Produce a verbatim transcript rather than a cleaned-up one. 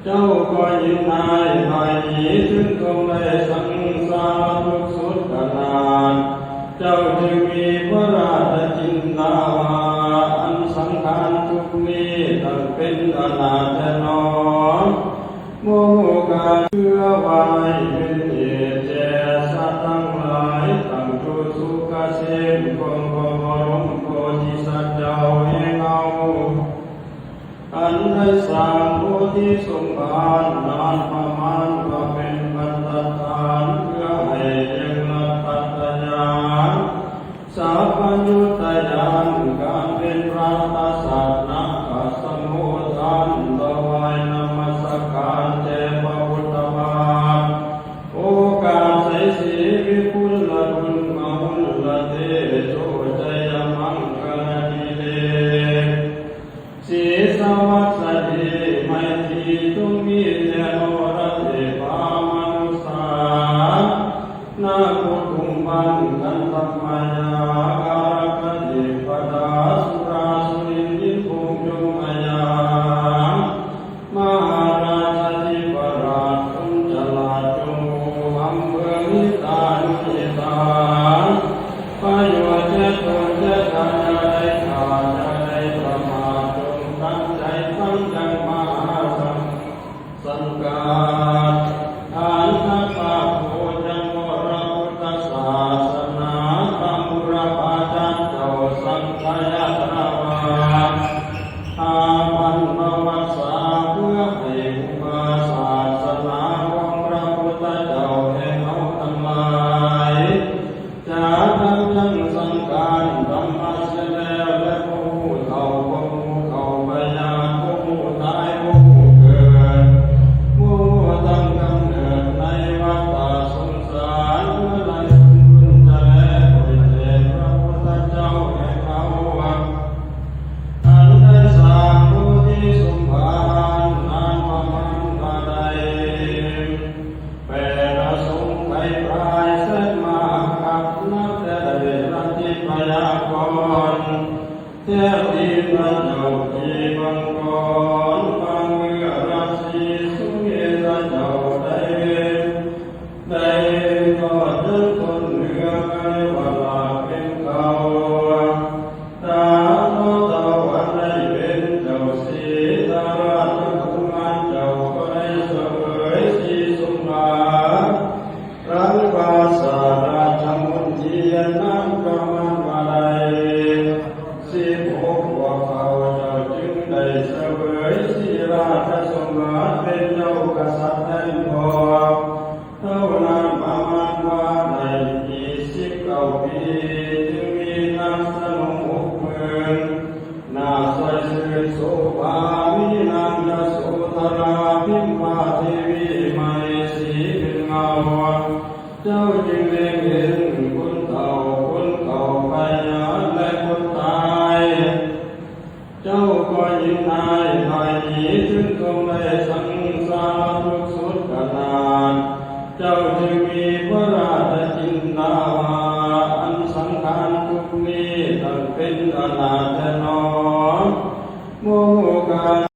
เจ้าก็ยินนายฝ่ายนี้ซึ่งทรงได้สังสารทุกข์สุดขนาด เจ้าจึงมีพระราชจินดาว่า อันสังขารทุกข์นี้ตั้งเป็นอนาถแท้หนอ หมู่กาเพื่อไหว้เป็นเหตุแก่สัตว์ทั้งหลาย ตั้งอยู่สุขเกษม ของพระบรมโพธิสัตว์เจ้าแห่งเฮา อันได้สร้างโพธิสมภารนานประมาณว่าเป็นบรรทัดฐาน เพื่อให้ยังรัตตญาณ สัพพัญญุตญาณ การเป็นพระกษัตริย์ นักปสมุทาน ถวายนมัสการแด่พระพุทธบาท โอกาสใสสีวิพุลละดุลมหุลละเตโชชัยมังคลาธิเด ศรีสวัสดีไมตรีจงมีแด่นรเทพามนุษย์สา นาคุตุมบันกันตมายา การกเทพดา สุราสุรินทร์ยินพงยมมายา มหาราชาธิปราชคนฉลาดจงรู้อำเภอนิตานุนิตา ประโยชน์แก่ตนแก่ท่านอย่าได้ขาดอย่าได้ประมาท จงตั้งใจฟังดังมหาสัง สังกัด ฐานพระภาคผู้ยังวรพุทธศาสนา พระมุรพาจารย์เจ้าสังฆยาตรามา ห้าพันประวัติศาสตร์ เพื่อให้อุบาศาสนาของพระพุทธเจ้าแห่งเฮาทั้งหลาย จะทำยังสังขารธรรมะเสียแล้ว และผู้เฒ่าผู้เข้าไปญาติผู้ตายผู้เกิด ผู้ตั้งกำเนิดในวัฏสงสาร เมื่อไรคุณจะแลเห็นพระพุทธเจ้าแห่งเฮา อันได้สร้างโพธิสมภารนานประมาณว่าได้ แปดอสงไขยปลายแสนมากนับแต่ได้รัตติพยากร แท้ที่พระเจ้าที่บังกร ฟังเมื่อราศีสุเมธเจ้าได้ ได้ทอดจนต้นเนื้อไก่ว่าลาเป็นเขา ตาเท่าเท่าอันได้เป็นเจ้าสีดาราชกุมารเจ้าก็ได้เสวยสีสมบัติ รังปราสาทราชมนเทียนน้ำประมาณว่าได้ สิบหกว่าเขาเจ้าจึงได้เสวยสีราชสมบัติเป็นเจ้ากษัตริย์แทนพ่อ เท่านั้นประมาณว่าได้ยี่สิบเก้าปี จึงมีนางสนมหกหมื่น นาใสซื่นโสภา มีนางยโสธรา พิมพาเทวี มเหสีเป็นเงา เจ้าจึงเล็งเห็นคนเฒ่า คนเก่า พยาธิและคนตาย เจ้าก็ยินนายฝ่ายนี้ซึ่งทรงได้สังสารทุกข์สุดขนาด เจ้าจึงมีพระราชจินดาว่า อันสังขารทุกข์นี้ตั้งเป็นอนาถแท้หนอ หมู่กา